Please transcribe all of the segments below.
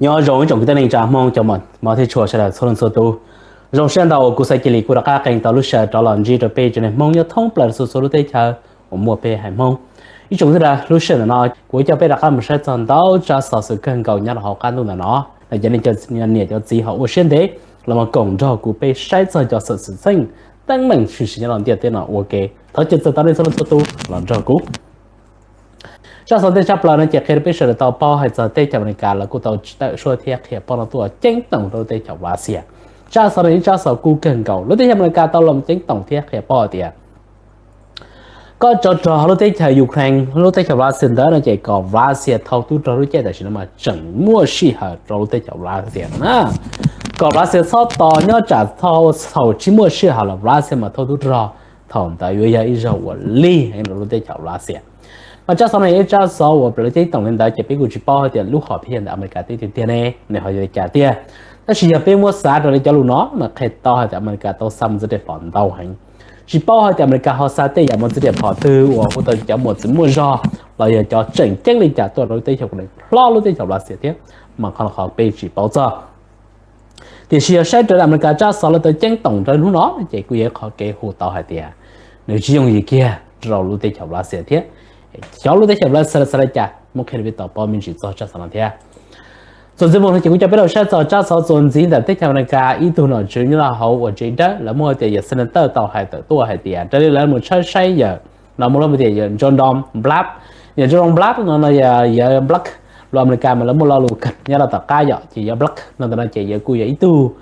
Nyob zoo ib tsoom kwv tij neej tsa Hmoob cov mos thiab tshua sawv daws txhua leej txhua tus. Zoo siab ntau uas kuv Xaiv Cia Lis kuj rov qab qee tau lub sij hawm rov los ntsib rau peb tsoom neeg Hmoob nyob thoob plaws rau txhua txhua lub teb chaws uas muaj peb haiv Hmoob. Ib tsoom kwv tij, lub sij hawm ntawm no kuv coj peb rov qab mus saib txog ntau tsab xov xwm kawg nkaus nyob rau hauv qab ntuj ntawm no. No ces nej cov niam cov txiv ho ua siab ntev los mus koom nrog kuv peb saib txog cov xov xwm txheej teeb meem tshwm sim nyob rau ntiaj teb no ua ke. Thov caw txog tau nej txhua leej txhua tus los nrog kuv. Tsab xov ntej tshaj plaws no ces qhia rau peb sawv daws tau paub hais txog teb chaws Amelikas lawv kuj tau tawm suab thiab qhia paub no tuaj ceeb toom rau lub teb chaws Lav Xias. Tsab xov no ib tsab xov kub kawg nkaus, lub teb chaws Amelikas tau los ceeb toom thiab qhia paub tias koj tsov rog lub teb chaws Ukraine, lub teb chaws Lav Xias ntawd no ces kom Lav Xias thau tub rog lub caij tam sim no mas tseem muaj sij hawm rau lub teb chaws Lav Xias na. Kom Lav Xias txhob tos nyob tsam txog thaum tsis muaj sij hawm los Lav Xias mas thau tub rog, thaum ntawd yuav yog ib zaug uas lig heev rau lub teb chaws Lav Xias. Mas tsab xov no yog ib tsab xov uas lawv ceeb toom li ntawd ces peb kuj tsis paub hais tias lub hom phiaj ntawm Amelikas teb tiag tiag ne nws ho yog li cas tiag. Tab sis yog peb muab xav raws li cov lus no mas qhia tau hais tias Amelikas tau xa mos txwv riam phom ntau heev. Tsis paub hais tias Amelikas ho xa tej yam mos txwv riam phom twg uas hu tau cov mos txwv muaj zog los yog cov tseem ceeb li cas tuaj rau lub teb chaws Ukraine hlob lub teb chaws Lav Xias thiab, mas qhov no qhov peb tsis paub txog. Tiam sis yog saib raws li Amelikas tsab xov lawv tau ceeb toom rau hnub no ces kuj yog ib qhov kev hu tau hais tias nws tsis yooj yim kiag rau lub teb chaws Lav Xias thiab. Xyov lub teb chaws Lav Xias xav li cas, muab qhia rau peb tau paub me ntsis txog tsab xov no thiab. Txuas ntxiv mus no ces kuv coj peb los saib txog tsab xov txuas ntxiv ntawm teb chaws Amelikas ib tug nom tswv nyob rau hauv uas tsev dawb lawv muaj tias yog senator tau hais tawm tuaj hais tias raws li lawv mus tshawb saib yawm no muaj lub npe tias yawm Jordan Blatt. Yawm Jordan Blatt no no yog yawm Black, lus Amelikas mas lawv muaj lo lus kawg nyob rau tom qab yom, ces yawm Black no ntawm no ces yawm kuj yog ib tug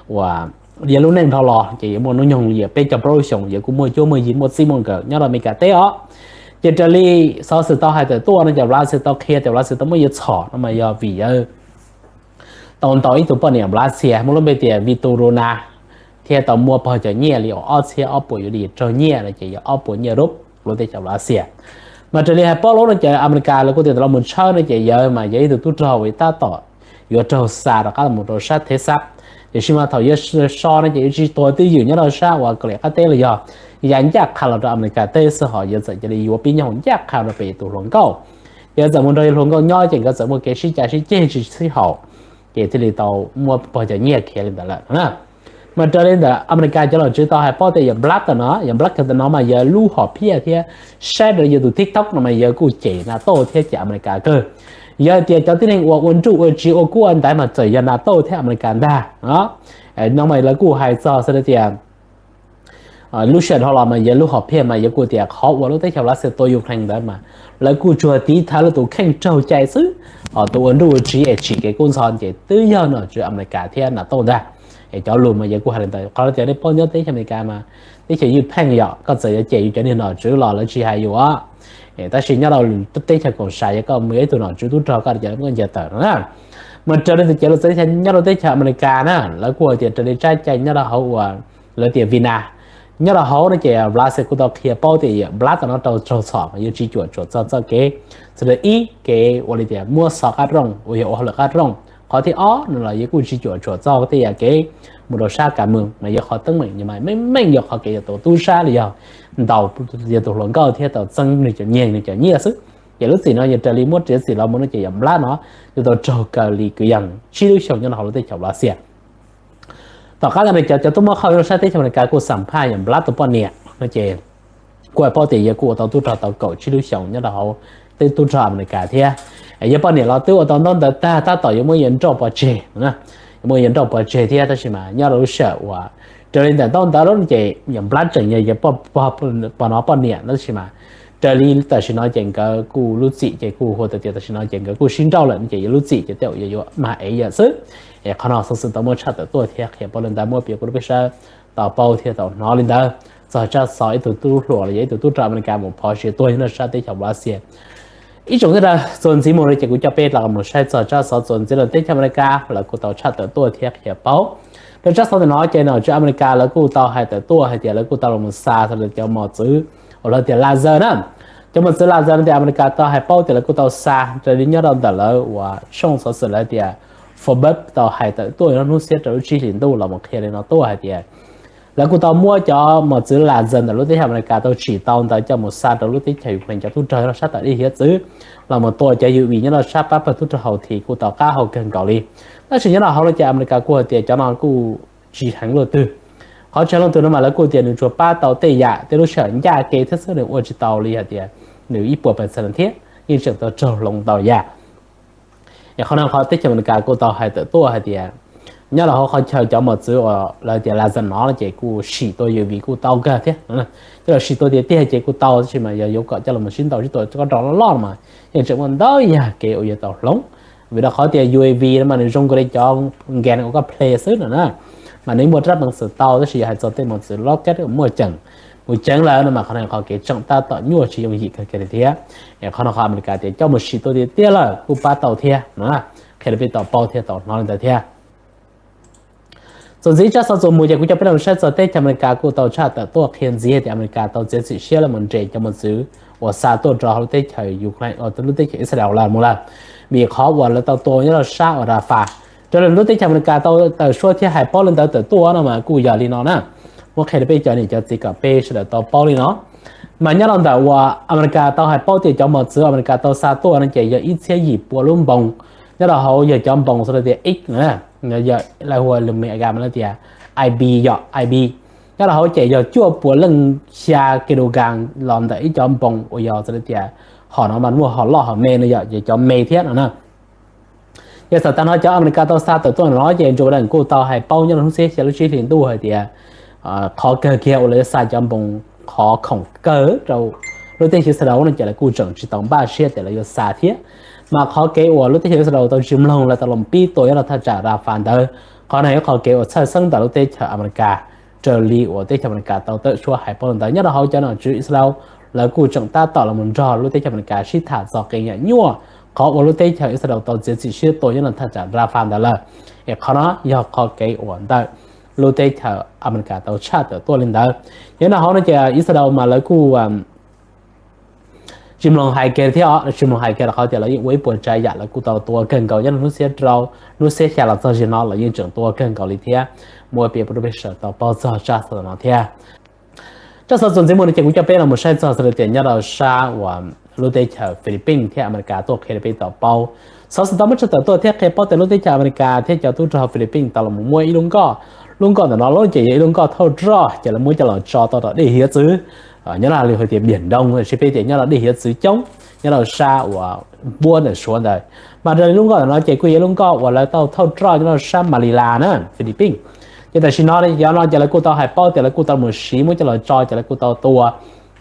uas yog lub neej dhau los ces yawm muaj hnub nyoog li peb caug plaub lub xyoos, yawm kuj muaj cuab muaj yig muaj txij muaj nkawm nyob rau Amelikas teb os. Ces raws li xov xwm tau hais tawm tuaj no ces Lav Xias tau qhia tias Lav Xias tau muab yawm txhom no mas yog vim yawm tau ntaus ib tug poj niam Lav Xias muaj lub npe tias Vituruna thiab tau muaj pog cov nyiaj li ob txhiab ob puas yuav li raug nyiaj no ces yog ob puas nyiaj rub lub teb chaws Lav Xias. Mas raws li hais paub lawm no ces Amelikas lawv kuj tias tau los mus tshawb no ces yawm mas yog ib tug tub rog uas tab tom yuav raug xa rov qab mus rau sab Texas. Tiam sis mas thaum yawm so no ces yuav tsis tuag twj ywm nyob rau sab uas Kaus Lim qab teb los yog ya ncaj qha los rau Amelikas teb xwb, ho yawm txawm cia li yuav pib nyob hauv ncaj qha rau pem tus hluas nkauj. Yawm txawm mus nrog tus hluas nkauj nyob ces nkawd txawm muaj kev sib cav sib ceg tsis sib haum, ces thiaj li tau muab pog cov nyiaj khiav li ntawd lawm na. Mas raws li ntawm Amelikas cov nom tswv tau hais paub tias yawm Black no, yawm Black no mas yog lub hom phiaj thiab saib raws li yawm tus TikTok no mas yawm kuj cem NATO thiab cem Amelikas kawg. Yog hais tias cov tib neeg uas ua nruj ua tsiv ua kub ua ntaiv mas txawm yog NATO thiab Amelikas ntag. No mas lawv kuj hais txog xwb tias lub sij hawm dhau los mas yawm lub hom phiaj mas yawm kuj tias qhov uas lub teb chaws Lav Xias tua Ukraine ntawd mas lawv kuj tsuas tiv thaiv lawv tus kheej raug cai xwb, ho tus ua nruj ua tsiv es tsim kev kub ntxhov ces twb yog nom tswv Amelikas thiab NATO ntag. Es cov lus mas yawm kuj hais li ntawd, qhov tias nej paub nyob teb chaws Amelikas mas teb chaws ywj pheej yom, koj txawm yuav cem yus cov niag nom tswv los lawv tsis hais yus os. Tab sis nyob rau teb chaws koom sam yog koj mus yog ib tug nom tswv tub rog koj cov koj ncaws tawm no na. Mas raws li tus cev lus txawv nyob rau teb chaws Amelikas na lawv kuj hais tias raws li tsab cai nyob rau hauv uas lawv tias Vina, nyob rau hauv no ces Lav Xias kuj tau qhia paub tias yawm Black no tau raug txhom mas yuav tsis cuam tshuam txog txoj kev, txawm ib kev ua li tias muab xov qab rooj uas yog ua hauj lwm qab rooj. Qhov thib ob no los yawm kuj tsis cuam tshuam txog tej yam kev mus rau sab kas moos mas yog qhov teeb meem mas meej meej yog qhov kev yog tus tub sab li yog ntaus yog tus hluas nkauj thiab tau txeeb nws cov nyiaj nws cov nyiaj xwb. Ces lub txim no yog raws li muab riav txim los mus no ces yawm Black no yuav tau raug kaw li kwv yees tsib lub xyoos nyob rau hauv lub teb chaws Lav Xias. Tom qab ntawd no cov cov tuaj muab qhauj rau sab teb chaws Amelikas kuj xam phaj yawm Black tus poj niam no ces kuj hais paub tias yawm kuj ua tau tub rog tau kaum tsib lub xyoos nyob rau hauv teb tub rog Amelikas thiab. Yawm poj niam los twb ua tau ntaub ntawv tag tab tom yuav muab yawm nrauj pov tseg, yuav muab yawm nrauj pov tseg thiab tab sis mas nyob rau lub sij hawm uas raws li ntawm ntaub ntawv lawm ces yawm Black tseem yog yawm pog no poj niam tab sis mas raws li tam sim no ces nkawd kuj lub txim ces kuj hu tau tias tam sim no ces nkawd kuj sib nrauj lawm ces yawm lub txim ces tej zaum yuav yuav mag ev yawm xwb. Es qhov no xov xwm tau muab tshaj tawm tuaj thiab qhia paub li ntawd muab piav kuv rau peb sawv daws tau paub thiab tau hnov li ntawd txog tsab xov ib tug tub hluas los yog ib tug tub rog Amelikas mus phov siav tuag nyob rau sab teb chaws Lav Xias. Ib tsoom tij, txuas ntxiv mus no ces kuv coj peb los mus saib txog tsab xov txuas ntxiv rau teb chaws Amelikas lawv kuj tau tshaj tawm tuaj thiab qhia paub. Rau tsab xov ntawm no ces nom tswv Amelikas lawv kuj tau hais tawm tuaj hais tias lawv kuj tau los mus xa tau cov mos txwv uas lawv tias laser na. Cov mos txwv laser no tias Amelikas tau hais paub tias lawv kuj tau xa raws li nyob rau ntawm lawv uas tshooj xov xwm lawv tias Forbes tau hais tawm tuaj hnub xiab rau lub tsib hlis ntuj los mus qhia li no tuaj hais tias lawv kuj tau muab cov mos txwv laser ntawm lub teb chaws Amelikas tau tsim tau ntawd coj mus xa rau lub teb chaws Ukraine cov tub rog nyob rau sab tawm dej hiav txwv. los mus tua cov U A V nyob rau sab pab pawg tub rog Houthi kuj tau qab hau kawg nkaus li. Tab sis nyob rau hauv no ces Amelikas kuj hais tias cov no kuj tsis heev luaj twg. Qhov tsis heev luaj twg no mas lawv kuj tias nws tsuas pab tau tej yam tej lub sij hawm ncaj kev thiab xwb, nws ua tsis tau li hais tias nws ib puas percent thiab, yeej tseem tau raug hloov ntau yam. Es qhov no qhov teb chaws Amelikas kuj tau hais tawm tuaj hais tias nyob rau hauv qhov chaw cov mos txwv uas lawv tias la zam no ces kuj sim tua U A V kuj tau kawg thiab. Coj los sim tua tiag tiag ces kuj tau, tab sis mas yog yuav kom coj los sib ntaus sib tua rau loj loj no mas yeej tseem muaj ntau yam kev uas yuav tau hloov. Vim rau qhov tias U A V no mas nws zoo nkaus li cov nkees uas koj play xwb no na, mas nws muaj rab peev xwm tau, tab sis yog hais txog tej mos txwv lob kab muaj ceem, mus ceev lawm no mas qhov no qhov kev tseem tab tom nyuaj tsis yooj yim kawg kiag li thiab. Es qhov no qhov Amelikas tias coj mus sim tua tiag tiag lawm kuj pab tau thiab no, qhia rau peb tau paub thiab tau hnov li ntawd thiab. Txuas ntxiv tsab xov txuas mus ces kuv coj peb los saib txog teb chaws Amelikas kuj tau tshaj tawm tuaj qhia ntxiv tias Amelikas tau txiav txim siab los mus nres cov mos txwv uas xa tuaj rau hauv lub teb chaws Ukraine, lub teb chaws Israel lawm mus lawm, vim qhov uas lawv tau tua nyob rau sab uas Rafah. Raws li lub teb chaws Amelikas tau tawm suab thiab hais paub li ntawd tawm tuaj no mas kuj yog li no na, muab qhia rau peb cov niam cov txiv kom peb sawv daws tau paub li no. Mas nyob rau ntawm uas Amelikas tau hais paub tias cov mos txwv Amelikas tau xa tuaj no ces yog ib txhiab yim pua lub npoos, nyob rau hauv yog cov npoos xws li tias X, yog lawv hu lus Amelikas mas lawv tias I B, yog I B. Nyob rau hauv ces yog cuaj puas leej xya kilogram los ntawm ib cov npoos uas yog xws li tias hom no mas muaj hom loj hom me no yog cov me thiab no na. Ces txawm tag no cov Amelikas tau xa tawm tuaj no ces Joe Biden kuj tau hais paub nyob rau hnub xiab xya lub tsib hlis ntuj hais tias qhov kawg kiag uas lawv yuav xa cov npoos qhov khoom kawg rau lub teb chaws Israel no ces lawv kuj tseem tsis tau npaj siab tias lawv yuav xa thiab. Mas qhov kev uas lub teb chaws Israel tau tsis mloog lawv tau los pib tua nyob rau thaj tsam Rafah ntawd, qhov no yog qhov kev uas txhawj xeeb ntawm lub teb chaws Amelikas. Raws li uas teb chaws Amelikas tau tawm suab hais paub li ntawd, nyob rau hauv cov nom tswv Israel lawv kuj tseem tab tom los mus nrog lub teb chaws Amelikas sib tham txog qee yam nyuaj qhov uas lub teb chaws Israel tau txiav txim siab tua nyob rau thaj tsam Rafah ntawd lawm. Es qhov no yog qhov kev uas ntawm lub teb chaws Amelikas tau tshaj tawm tuaj li ntawd. Nyob rau hauv no ces Israel mas lawv kuj tsis mloog hais kiag thiab, tsis mloog hais kiag rau qhov tias lawv yeej ua ib puas tsav yam, lawv kuj tau tua kawg nkaus nyob rau hnub xiab rau, hnub xiab xya los txog zaum no lawv yeej tseem tua kawg nkaus li thiab. Muab piav rau peb sawv daws tau paub txog tsab xov no thiab. Tsab xov txuas ntxiv mus no ces kuv coj peb los mus saib txog xws li tias nyob rau sab uas lub teb chaws Philippines thiab Amelikas tuaj qhia rau peb tau paub. Xov xwm tau muab tshaj tawm tuaj thiab qhia paub tias lub teb chaws Amelikas thiab cov tub rog Philippines tau los mus muab ib lub nkoj, lub nkoj ntawm no lub ces yog ib lub nkoj thauj roj ces lawv muab coj los tso tau rau dej hiav txwv. Nyob no lawv hu tias Biển Đông, sib peb tias nyob rau dej hiav txwv coob nyob rau sab uas npuab ntawm Suav ntawd. Mas raws li lub nkoj ntawm no ces kuj yog lub nkoj uas lawv tau thauj roj nyob rau sab Manila na, Philippines. Ces tam sim no cov no ces lawv kuj tau hais paub tias lawv kuj tau mus siv muab coj los tso ces lawv kuj tau tua.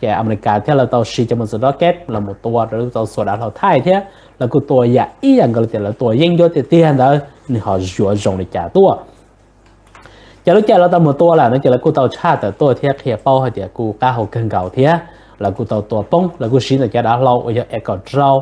Ces Amelikas thiab lawv tau siv cov mos txwv rocket los mus tua rau lawv kuj tau xuas dav hlau thaij thiab lawv kuj tua yam ib yam nkaus li tias lawv tua yeeb ncuab tiag tiag ntawd nws ho yuav zoo li cas tuaj. Ces lub caij lawv tau mus tua lawm no ces lawv kuj tau tshaj tawm tuaj thiab qhia paub hais tias kuj qab hau kawg nkaus thiab lawv kuj tau tua poob, lawv kuj siv ntawm cov dav hlau uas yog A kaum rau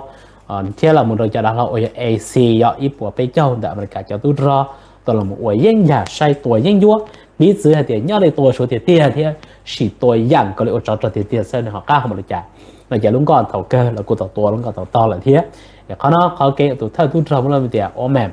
thiab los mus rau cov dav hlau uas yog A C, yog ib puas peb caug ntawm Amelikas cov tub rog tau los mus ua yeeb yam saib tua yeeb ncuab, piv txwv hais tias nyob li tua Suav tiag tiag thiab sim tua yam nkaus li ua tsov rog tiag tiag saib nws ho qab hau npaum li cas. No ces lub nkoj thaum kawg lawv kuj tau tua lub nkoj tau tog lawm thiab. Qhov no qhov kev tus thawj tub rog muab lub npe tias Omer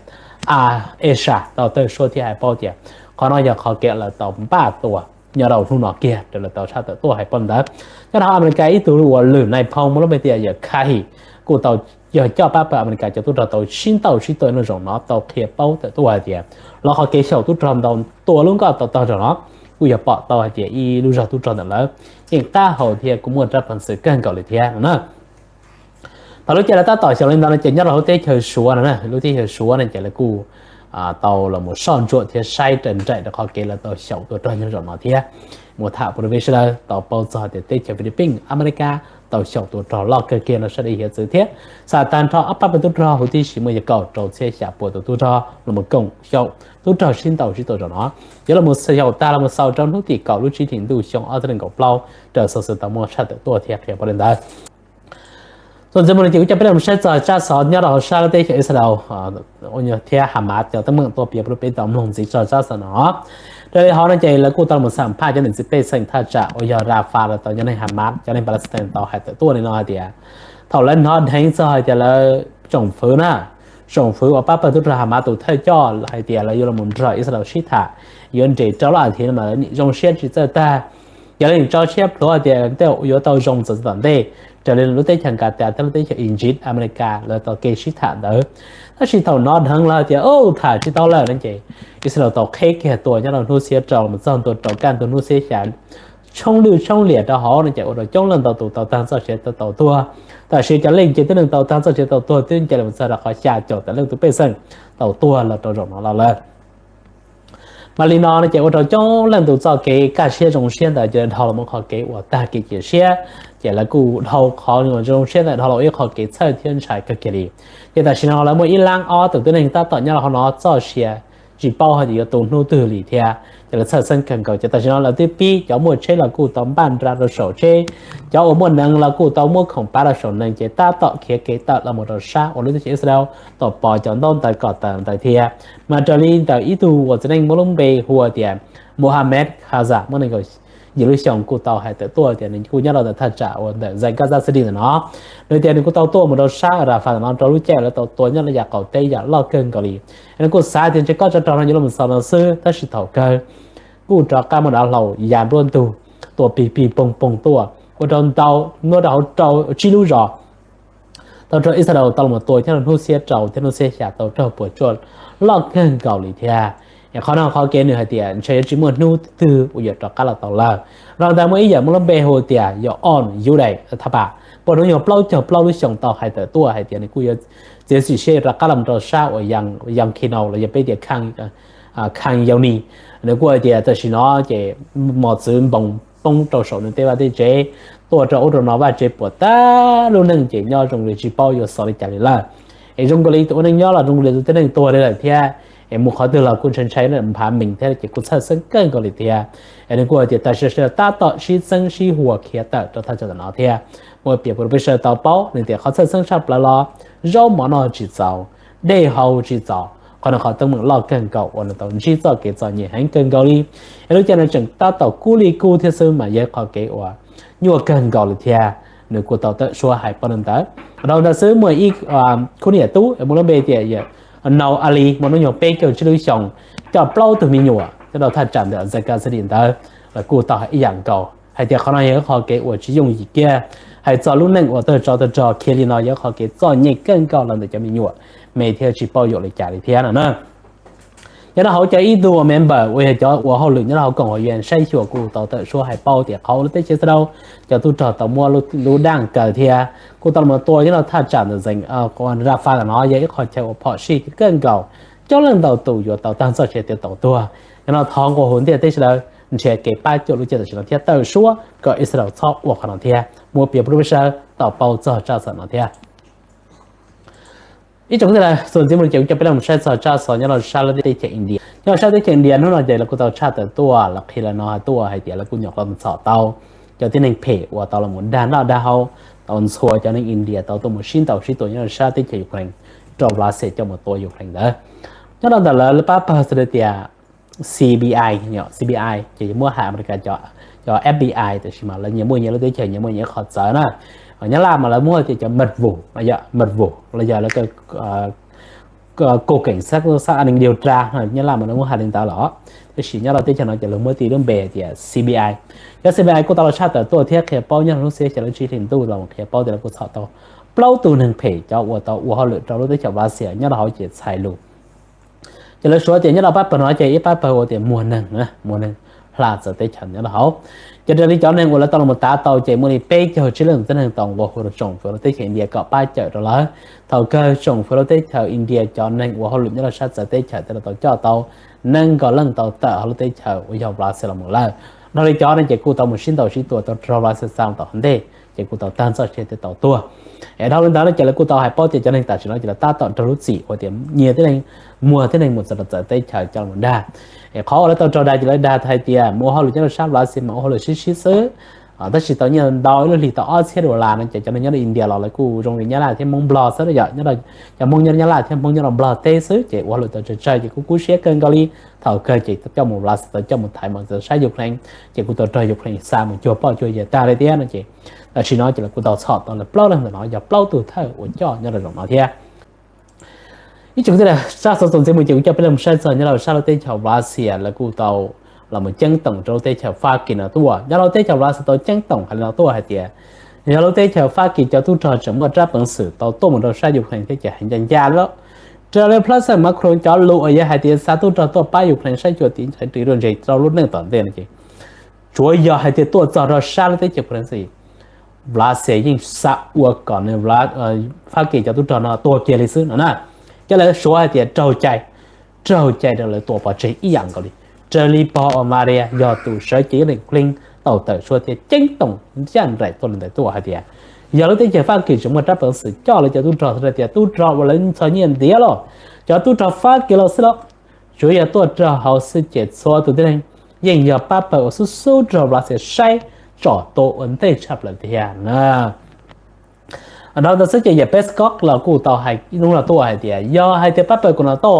Al-Ershaad tau tawm suab thiab hais paub tias qhov no yog qhov kev lawv tau npaj tua nyob rau hnub no kiag raws lawv tau tshaj tawm tuaj hais paub ntawd. Nyob rau Amelikas ib tug uas lwm nais phoo muab lub npe tias yawg Kahi kuj tau yog coj pab pawg Amelikas cov tub rog tau sib ntaus sib tua nyob rau zaum no tau qhia paub tawm tuaj hais tias lawv qhov kev xyaum tub rog ntau tua lub nkoj tau tog zaum no kuj yog pom tau hais tias ib lub zog tub rog ntawm lawv yeej qab hau thiab kuj muaj rab peev xwm kawg nkaus li thiab no na. Thaum lub caij lawv tab tom xyaum li ntawd no ces nyob rau hauv teb chaws Suav no na, lub teb chaws Suav no ces lawv kuj tau los mus soj ntsuam thiab saib raws nraim rau qhov kev lawv tau xyaum tua rog nyob zaum no thiab. Mus tham pub rau peb sawv daws tau paub txog tias teb chaws Philippines, Amelikas tau xyaum tua rog loj kawg kiag no sab dej hiav txwv thiab xa tag nrho ob pab pawg tub rog huv tib si muaj yog kaum rau txhiab xya puas tus tub rog los mus koom xyaum tub rog sib ntaus sib tua zaum no. Yuav los mus xyaum tag los mus xaus rau hnub tim kaum lub tsib hlis ntuj xyoo ob txhiab nees nkaum plaub raws xov xwm tau muaj tshaj tawm tuaj thiab qhia paub li ntawd. Txuas ntxiv mus no ces kuv coj peb los saib txog tsab xov nyob rau hauv sab lub teb chaws Israel thiab Hamas cov teeb meem tuaj piav rau peb tau mloog ntxiv txog tsab xov no. Raws li hauv no ces lawv kuj tau los xam phaj cov niam txiv pej xeem thaj tsam uas yog Rafah los tau cov neeg Hamas, cov neeg Palestine tau hais tawm tuaj li no hais tias thaum lawv hnov dheev txog hais tias lawv tsoom fwv na, tsoom fwv uas pab pawg tub rog Hamas tus thawj coj hais tias lawv yuav los nrog Israel sib tham, yuav nres rau lub as thiv no mas lawv zoo siab tsis txawj tag. Cov leej tso siab plhuav tias tej yuav tau zoo txog tom ntej raws li lub teb chaws Qatar thiab lub teb chaws Iziv, Amelikas lawv tau kev sib tham ntawd. Tab sis thaum no dheev lawv tias, ub, tham tsis tau lawm no ces Israel tau qheb kiag tua nyob rau hnub xiab rau los txog ntua rau kaj ntug hnub xiab xya, tshoob lwj tshoob liam rau hauv no ces ua rau coob leej ntau tus tau tag txoj sia tau tuag. Tam sis cov leej ces tib neeg tau tag txoj sia tau tuag twb nce los txog rau qhov xya caum tawm leej tus pej xeem tau tuag los rau zaum no los lawm. Mas li no no ces ua rau coob leej tus txoj kev kaj siab zoo siab ntawd ces dhau los mus qhov kev uas tag kev cia siab, ces lawv kuj dhau qhov zoo siab ntawd dhau los ib qhov kev txhawj thiab ntshai kawg kiag li. Ces tam sim no lawv muaj ib lab ob tus tib neeg tab tom nyob rau hauv no txoj sia tsis paub hais tias yuav tu hnub twg li thiab, ces lawv txhawj xeeb kawg nkaus. Ces tam sim no lawv twb pib, cov muaj tsheb los kuj tau npaj nra rau saum tsheb, cov uas muaj nees los kuj tau muab khoom pab rau saum nees, ces tab tom khiav kev tawm los mus rau sab uas lub teb chaws Israel tau pov cov ntaub ntawv kom tawm ntawd thiab. Mas raws li ntawm ib tug uas txiv neej muaj lub npe hu tias Mohammad Khaza, muaj nees nkaum yim lub xyoos, kuj tau hais tawm tuaj tias nws kuj nyob rau ntawm thaj tsam uas ntawm zais Gaza City ntawm no. Nws tias nws kuj tau tuaj mus rau sab Rafah ntawm no rau lub caij lawv tau tua nyob rau yav qaum teb yam loj kawg nkaus li. Nws kuj xav tias ntshe kob tsov rog no yuav los xaus no xwb, tab sis thaum kawg kuj rov qab muaj dav hlau ya nruab ntug tua pig pig poog poog tuaj ua rau ntau, nyob rau hauv rau tsib lub zos tau raug Israel tau los tua nyob rau hnub xiab rau thiab hnub xiab xya tau raug puas tsuaj loj kawg nkaus li thiab. Qhov no qhov kev nws hais tias ntshe yuav tsis muaj hnub twg uas yuav rov qab los tau lawm. Dhau ntawd muaj ib yawm muaj lub npe hu tias Yoav Yudav Thapa, poj hnub nyoog plaub caug plaub lub xyoos tau hais tawm tuaj hais tias nws kuj yuav txiav txim siab yuav rov qab los rau sab uas Yam Kino los yog peb tias Khan Younis. Nws kuj hais tias tam sim no ces mos txwv npoo poob rau saum nws tej vaj tej tsev, tuaj rau ub rau no vaj tsev puas tag, lub neej ces nyob zoo li tsis paub yuav xaus li cas li lawm. Es zoo nkaus li tus ua neej nyob los zoo nkaus li tus tib neeg tuag li lawm thiab. Es mus qhov twg los kuj ntshai ntshai nphav mees thiab ces kuj txhawj xeeb kawg nkaus li thiab. Es nws kuj hais tias tam sim no tab tom sib txeeb sib huas khiav tawm rau thaj tsam ntawm no thiab. Muab piav pub rau peb sawv daws tau paub, nws tias qhov txhawj xeeb tshaj plaws los zaub mov noj tsis txaus, dej haus tsis txaus, qhov no qhov teeb meem loj kawg nkaus uas nws tau ntsib txoj kev txom nyem heev kawg nkaus li. Es lub caij no tseem tab tom kub li kub thiab xwb mas yog qhov kev uas nyuaj kawg nkaus li thiab. Nws kuj tau tawm suab hais paub li ntawd. Dhau ntawd xwb muaj ib khub niam tub muaj lub npe tias Nau Ali, muaj hnub nyoog peb caug tsib lub xyoos, coj plaub tug me nyuam nyob rau thaj tsam ntawm Gaza City ntawd los kuj tau hais ib yam nkaus hais tias qhov no yog qhov kev uas tsis yooj yim kiag. Hais txog lub neej uas tawg tsov tawg rog khiav li no yog qhov kev txom nyem kawg nkaus los ntawm cov me nyuam me thiab tsis paub yuav ua li cas li thiab no na. Nyob rau hauv cov ib tug member uas yog cov ua hauj lwm nyob rau hauv koom haum U N saib xyuas kuj tau tawm suab hais paub tias qhov uas lub teb chaws Israel cov tub rog tau muab lub daj kaw thiab kuj tau los tua nyob rau thaj tsam ntawm Rafah ntawm no yog ib qho chaw uas phom sij kawg nkaus, coob leej ntau tus yuav tau tag txoj sia thiab tau tuag. Yog no thov nqua hu ntiaj teb sawv daws nrhiav kev pab cuam lub caij tam sim no thiab tawm suab kom Israel txhob ua qhov no thiab. Muab piav pub rau peb sawv daws tau paub txog tsab xov no thiab. Ib tsoom kwv tij, txuas ntxiv mus ces kuv coj peb los saib txog tsab xov nyob rau sab lub teb chaws India. Nyob rau sab teb chaws India hnub no ces lawv kuj tau tshaj tawm tuaj los qhia li no tuaj hais tias lawv kuj nyuam qhuav mus txhom tau cov tib neeg phem uas tau los mus dag noj dag haus, tau ntxhua cov neeg India tau tuaj mus sib ntaus sib tua nyob rau sab teb chaws Ukraine, rau Russia coj mus tua Ukraine ntawd. Nyob rau ntawm lawv pab pawg xws li tias C B I, C B I ces muab hais Amelikas cov F B I, tab sis mas lawv nyias muaj nyias lub teb chaws nyias muaj nyias qhov txawv na. Nyab Laj mas lawv muab tias cov mật vụ, mật vụ los yog lawv cov cục cảnh sát an ninh điều tra, Nyab Laj mas lawv muab hais li ntawd los, tab sis nyob rau teb chaws no ces lawv muab tis lub npe tias C B I. Cov C B I kuj tau los tshaj tawm tuaj thiab qhia paub nyob rau hnub xiab xya lub tsib hlis ntuj los qhia paub tias lawv kuj txhom tau plaub tug neeg phem cov uas tau ua hauj lwm rau lub teb chaws Russia nyob rau hauv ces txhais lus ces lawv suav tias nyob rau pab pawg no ces ib pab pawg ua tias muag neeg, muag neeg hla txawv teb chaws nyob rau hauv. Ces raws li cov neeg uas lawv tau los tav tau ces muaj li peb caug tsib leej tib neeg tau nqua hu rau tsoom fwv lub teb chaws India kom pab cawm rau lawv. Thaum kawg tsoom fwv lub teb chaws India cov neeg ua hauj lwm nyob rau sab txawv teb chaws thiaj li tau coj tau nees nkaum leej tau tawm hauv lub teb chaws uas yog Russia los mus lawm. Dhau li cov no ces kuj tau mus sib ntaus sib tua tau raug Russia xa mus tom hauv ntej ces kuj tau tag txoj sia thiab tau tuag. Es dhau li ntawd no ces lawv kuj tau hais paub tias cov neeg tam sim no ces lawv tab tom raug lub txim ua tias nyiag tib neeg, muag tib neeg mus txog rau txawv teb chaws coj los dag. Es qhov uas lawv tau raug dag ces lawv dag hais tias mus ua hauj lwm nyob rau sab Russia mas ua hauj lwm sib sib xwb, tab sis tau nyiaj ntau ib lub hlis tau ob txhiab dollar no ces cov neeg nyob rau India los lawv kuj zoo li Nyab Laj thiab Hmoob Nplog xwb yom, cov Hmoob nyob Nyab Laj thiab Hmoob nyob rau Nplog teb xwb ces ua hauj lwm tau tsawg tsawg ces kuj kub siab kawg nkaus li. Thaum kawg ces coj mus Russia, tau coj mus thaiv mus txog sab Ukraine ces kuj tau raug Ukraine xa mus cuag poj cuag yawg tag li thiab no ces tam sim no ces lawv kuj tau txhom tau lawv plaub leeg ntawm no yog plaub tug thawj uas coj nyob rau zaum no thiab. Ib tsoom kwv tij, sab xov txuas ntxiv mus ces kuv coj peb los saib txog nyob rau sab lub teb chaws Russia lawv kuj tau los mus ceeb toom rau lub teb chaws Fab Kis no tuaj. Nyob rau lub teb chaws Russia tau ceeb toom hais li no tuaj hais tias yog lub teb chaws Fab Kis cov tub rog tseem muaj rab peev xwm tau tuaj mus rau sab Ukraine thiab ces hais ncaj ncaj lawm. Raws li President Macron cov lus uas yog hais tias xa tub rog tuaj pab Ukraine saib xyuas tiv thaiv ris ruaj ntseg rau lub neej tom ntej no ces tsuav yog hais tias tuaj txog rau sab lub teb chaws Ukraine xwb, Russia yeej xav ua kom nws Fab Kis cov tub rog no tuag kiag li xwb no na. Coj lawv suav hais tias raug cai, raug cai rau lawv tua pov tseg ib yam nkaus li, raws li pog uas Maria yog tus sawv cev ib leeg kling tau tawm suab thiab ceeb toom ncaj nraim tuaj li ntawd tuaj hais tias yog lub teb chaws Fab Kis tseem muaj rab peev xwm coj lawv cov tub rog hais tias tub rog uas lawv txom nyem ntiav los, cov tub rog Fab Kis los xwb los, tsuav yog tuaj rau hauv xwb ces txhua tus tib neeg yeej yog pab pawg uas xub xub rau Russia saib tsom tua ua ntej tshaj plaws tiag na. Dhau ntawd xwb ces yawm Peskov los kuj tau hais ib hnub no tuaj hais tias yog hais tias pab pawg kuv NATO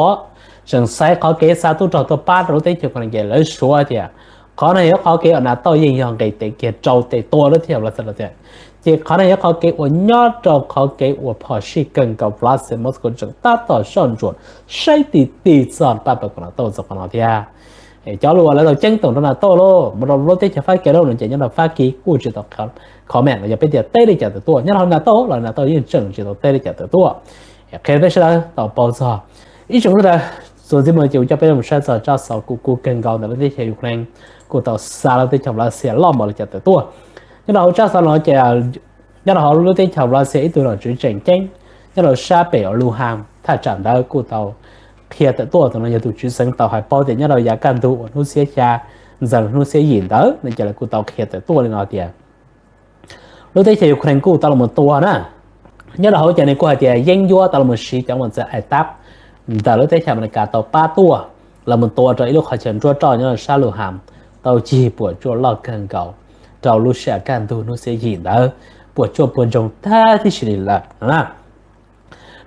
tseem xaiv qhov kev xa tub rog tuaj pab rau lub teb chaws Ukraine ces lawv suav tias qhov no yog qhov kev uas NATO yeej yog nqis tes kiag rau tes tua lub teb chaws Russia tiag. Ces qhov no yog qhov kev uas nyob rau qhov kev uas phom sij kawg nkaus Russia Moscow tseem tab tom soj ntsuam saib ti ti txog pab pawg kuv NATO txog qhov no thiab. Cov lus uas lawv tau ceeb toom rau NATO los mus rau lub teb chaws Fab Kis los no ces nyob rau Fab Kis kuj tsis tau comment los yog peb tias teb li cas tawm tuaj, nyob rau NATO los NATO yeej tseem tsis tau teb li cas tawm tuaj. Qhia peb sawv daws tau paub txog ib tsoom sawv daws. Txuas ntxiv mus ces kuv coj peb los saib txog tsab xov kuj kuj kawg nkaus ntawm lub teb chaws Ukraine kuj tau xa lub teb chaws Russia loj npaum li cas tawm tuaj. Nyob rau hauv tsab xov no ces nyob rau hauv lub teb chaws Russia ib tug nom tswv tseem ceeb nyob rau sab pem uas Luhansk thaj tsam ntawd kuj tau qhia tawm tuaj, tus no yog tus tswv xeev tau hais paub tias nyob rau yav kaj ntug uas hnub xiab xya ntxees hnub xiab yim ntawd no ces lawv kuj tau qhia tawm tuaj li no tias lub teb chaws Ukraine kuj tau los tua na. Nyob rau hauv ces nws kuj hais tias yeeb ncuab tau los siv cov mos txwv ATACMS ntawm lub teb chaws Amelikas tau pab tuaj los mus tua rau ib lub qhov chaw nruab roj nyob rau sab Luhansk tau cig puas tsuaj loj kawg nkaus rau lub sij hawm kaj ntug hnub xiab yim ntawd, puas tsuaj puag ntsoog tag tib si li lawm no na.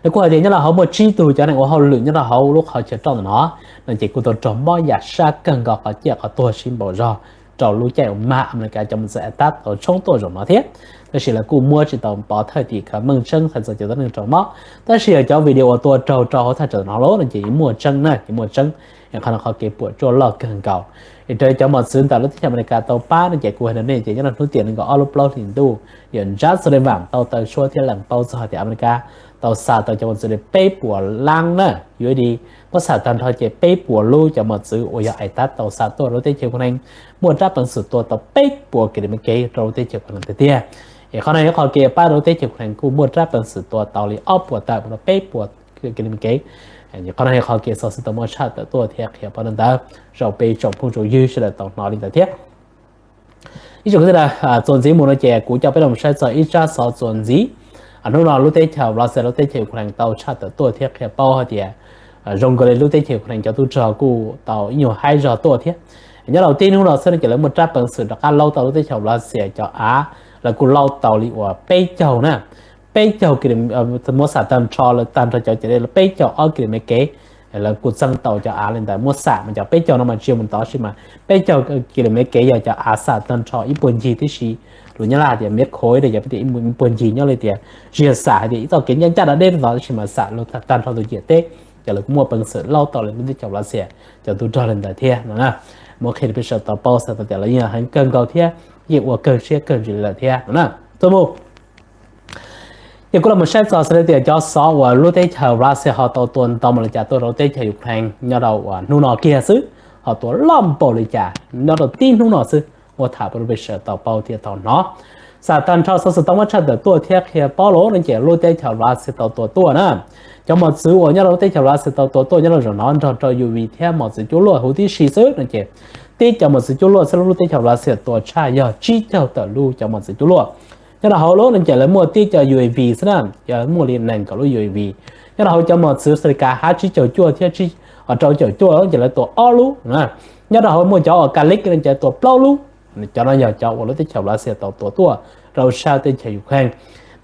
Nws kuj hais tias nyob rau hauv muaj tsib tug cov neeg ua hauj lwm nyob rau hauv lub qhov chaw roj ntawm no, no ces kuj tau raug mob yam sab kawg nkaus qhov ciaj qhov tuag sib npaum zog rau lub caij uas mag Amelikas cov mos txwv ATACMS tau tshoob tuaj zaum no thiab. Tab sis lawv kuj muab tsis tau pov thawj tim khawv meej tseeb hais txog cov tuab neeg raug mob, tab sis yog cov video uas tua raug rau hauv thaj tsam no lawm no ces yeej muaj tseeb na, yeej muaj tseeb. Qhov no qhov kev puas tsuaj loj kawg nkaus. Es raws cov mos txwv ntawm lub teb chaws Amelikas tau pab no ces kuj hais rau nej tias nyob rau hnub tim nees nkaum ob lub plaub hlis ntuj, yawm Jake Sullivan tau taw suab thiab lees paub txog hais tias Amelikas tau xa tau cov mos txwv li peb puas lab na, USD, muab xam tag nrho ces peb puas lub cov mos txwv uas yog ATACMS tau xa tuaj rau lub teb chaws Ukraine, muaj rab peev xwm tua tau peb puas kis lus mev kev rau lub teb chaws Ukraine tiag tiag. Es qhov no yog qhov kev pab rau lub teb chaws Ukraine kuj muaj rab peev xwm tua tau li ob puas tawm mus rau peb puas kis lus mev kev. Qhov no yog qhov kev xov xwm tau muaj tshaj tawm tuaj thiab qhia paub rau ntawd rau peb tsoom phooj tsoom ywg sawv daws tau hnov li ntawd thiab. Ib tsoom kwv tij, txuas ntxiv mus no ces kuv coj peb los saib txog ib tsab xov txuas ntxiv. Hnub no lub teb chaws Russia lub teb chaws Ukraine tau tshaj tawm tuaj thiab qhia paub hais tias zoo nkaus li lub teb chaws Ukraine cov tub rog kuj tau ib nyuag haib zog tuaj thiab. Nyob rau tib hnub no xwb no ces lawv muaj rab peev xwm rov qab laub tau lub teb chaws Russia cov av, lawv kuj laub tau li uas peb caug na, peb caug kis lus, muab xam tag nrho lawv tag nrho cov ces li peb caug ob kis lus mev kev. Lawv kuj txeeb tau cov av li ntawd, muab xam mas cov peb caug no mas tsis yog mus ntov sis mas peb caug kis lus mev kev yog cov av xam tag nrho ib puag ncig tib si. Lus Nyab Laj hais tias mev khov ib daim yog peb tias ib puag ncig nyob li tias tsis yog xam hais tias ib txoj kev ncaj ncaj dab deb ntawd tab sis mas xam lawv tag nrho tus ciam teb. Ces lawv kuj muaj peev xwm laub tau li lub teb chaws Russia cov tub rog li ntawd thiab no na. Muab qhia rau peb sawv daws tau paub xav tau tias lawv yeej heev kawg nkaus thiab yeej ua kawg siab kawg ntsws li lawm thiab no na. Tuaj mus ces kuj los saib txog xwb tias cov xov uas lub teb chaws Russia ho tau tua ntau npaum li cas tuaj rau lub teb chaws Ukraine nyob rau uas hnub no kiag xwb, ho tua loj npaum li cas nyob rau tib hnub no xwb, muab tham pub rau peb sawv daws tau paub thiab tau hnov. Xam tag nrho xov xwm tau muab tshaj tawm tuaj thiab qhia paub los no ces lub teb chaws Russia tau tua tuaj na. Cov mos txwv uas nyob rau lub teb chaws Russia tau tua tuaj nyob rau zaum no nrog rau UAV thiab mos txwv cuaj luaj huv tib si xwb no ces tib cov mos txwv cuaj luaj xwb lub teb chaws Russia tua tshaj yog tsib caug tawm lub cov mos txwv cuaj luaj. Nyob rau hauv lub no ces lawv muaj tib cov UAV xwb na, ces lawv muaj li nees nkaum lub UAV. Nyob rau hauv cov mos txwv Srika H tsib caug cuaj thiab rau caum cuaj ces lawv tua ob lub. Nyob rau hauv muaj cov uas Kalib no ces tua plaub lub. Cov no yog cov uas lub teb chaws Russia tau tua tuaj rau sab teb chaws Ukraine.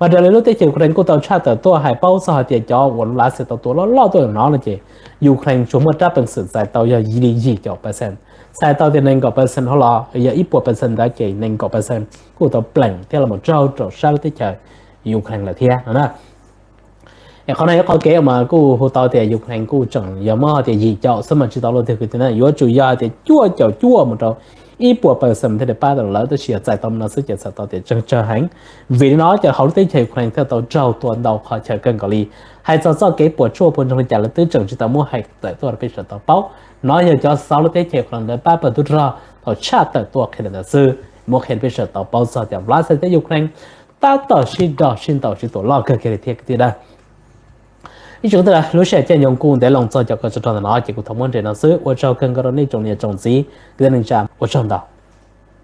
Mas raws li lub teb chaws Ukraine kuj tau tshaj tawm tuaj hais paub txog hais tias cov uas Russia tau tua loj loj tuaj no no ces Ukraine tsuas muaj rab peev xwm txais tau yog li yim caum percent. Txhais tau tias nees nkaum percent hauv los yog ib puas percent ntawd ces nees nkaum percent kuj tau pleem thiab los raug rau sab lub teb chaws Ukraine lawm thiab no na. Qhov no yog qhov kev uas kuj hu tau tias Ukraine kuj tseem yog muab hais tias yim caum xwb mas tsis tau luaj twg kwv tij na, yuav tsum yog hais tias cuaj caum cuaj mus rau ib puas percent thiaj li pab tau lawv, tab sis yog txais tau no xwb ces txhais tau tias tsawg tsawg heev. Vim li no ces hauv lub teb chaws Ukraine thiaj tau raug tua ntau qhov chaw kawg nkaus li. Hais txog txoj kev puas tsuaj puas ntsoog li cas lawv twb tseem tsis tau muab hais tawm tuaj rau peb sawv daws tau paub. No yog cov xauv lub teb chaws Ukraine lawv pab pawg tub rog thaum tshaj tawm tuaj qhia li ntawd xwb, muab qhia rau peb sawv daws tau paub txog tias Russia thiab Ukraine tab tom sib nrog sib ntaus sib tua loj kawg kiag li thiab kwv tij na. Ib tsoom kwv tij, lub sij hawm caij nyoog kuj ntev loo txog cov koj tso rog ntawm no ces kuv thov muab nres no xwb. Ua tsaug kawg nkaus rau nej tsoom niam tsoom txiv kwv tij neej tsa, ua tsaug ntau.